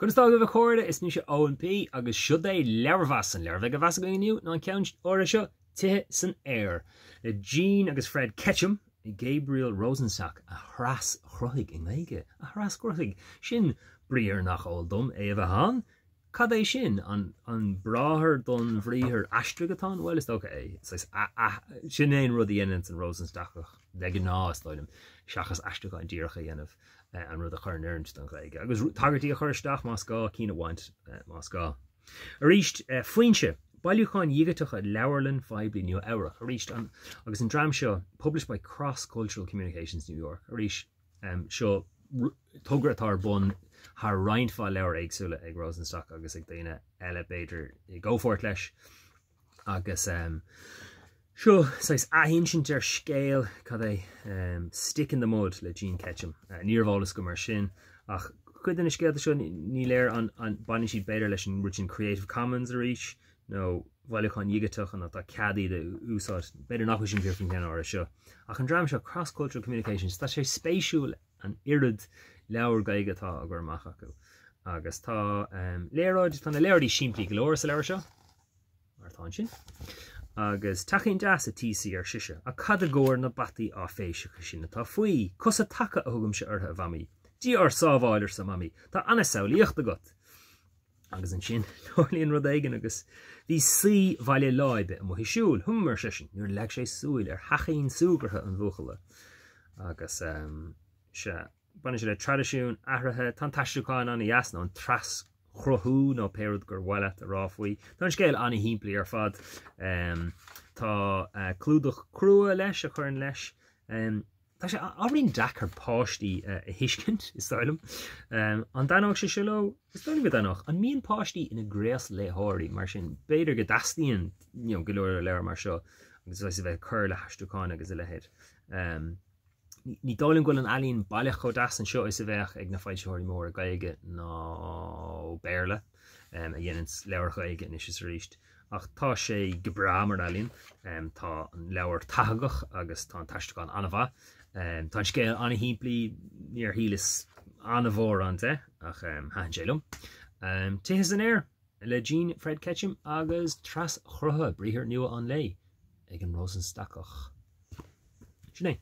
Conas tá agaibh a chairde, is mise Eoin P agus siod é Leabharmheas. An leabhar a bheidh á mheas againn inniu ná an ceann áirithe seo, Tithe san Aer, le Jean agus Fred Ketchum, Gabriel Rosenstock a thraschruthaigh i nGaeilge, a thraschruthaigh, sin briathar nach eol dom é a bheith ann. Cad é sin? An an bráthair don bhriathar aistrigh atá ann? Bhuel, is dócha é. Saghas sin é an rud a dhéanann an Rosenstockach de ghnáth, is dóigh liom, seachas aistriúchán díreach a dhéanamh, an rud a chur in oiriúint don Ghaeilge. Agus tagairtí a chur isteach más gá, cinn a bhaint más gá. Arís, foinse, bailiúcháin dhigiteacha Leabharlann Phoiblí Nua Eabhrac. Arís, an, agus an dream seo, published by Cross Cultural Communications New York. Arís, Seo togra atá ar bun thar roinnt mhaith leabhar éagsúla ag Rosenstock agus ag daoine eile b'fhéidir i gcomhpháirt leis agus seo saghas athinsint ar scéal cad é Stick in the Mud le Jean Ketchum. Ní raibh eolas agam air sin ach cuid de na scéalta seo ní léir an baineann siad b'fhéidir leis an rud sin Creative Commons arís nó bhailiúcháin dhigiteacha nó tá cead iad a úsáid. B'fhéidir nach bhfuil sin fíor faoin gceann áirithe seo. Ach an dream seo, Cross Cultural Communications, tá sé spéisiúil an oiread leabhar Gaeilge atá á gcur amach acu. Agus tá um, léaráid, tá na léaráidí simplí go leor sa leabhar seo, mar atá ansin. Agus teachín deas a TC ar sise, ach cad i gcomhair na bataí áiféiseacha sin atá faoi? Cosa taca a thugaimse orthu, a Mhamaí. Dia ár sábháil, arsa Mamaí, tá an-samhlaíocht agat. Agus ansin, tarlaíonn rud éigin agus bhí saoi Bhaile Láibe amuigh ag siúl, hum, ar seisean, nuair a leag sé súil ar theachín súgartha an bhuachalla. Agus, sea, baineann sé le traidisiún, athruithe, tá an t-aistriúchán an-dheas, nó an traschruthú, nó pé rud gur mhaith leat a rá faoi. Tá an scéal an-shimplí ar fad. Tá clúdach crua leis a chuireann leis. Tá sé ábhairín deacair páistí a thuiscint, is dóigh liom. An dtaitneodh sé seo leo? Is dóigh liom go dtaitneodh. An mbíonn páistí ina gcraosléitheoirí mar sin? B'fhéidir go dteastaíonn you know, go leor leabhar mar seo agus a bheith ag cur le haistriúcháin agus a leithéid. Ní dóigh liom go bhfuil an ealaín baileach chomh deas anseo is a bheadh ag na foilsitheoirí móra Gaeilge nó Béarla a dhéanann leabhair Ghaeilge anois is arís. Ach tá sé go breá mar ealaín. Tá an leabhar tathagach agus tá an t-aistriúchán an-mhaith. Tá an scéal an-shimplí, níor shíleas an-mhórán de, ach thaitin sé liom. Tithe san Aer le Jean Fred Ketchum agus Traschruthaithe, Briathar Nua an Lae ag an Rosenstockach. Sin é.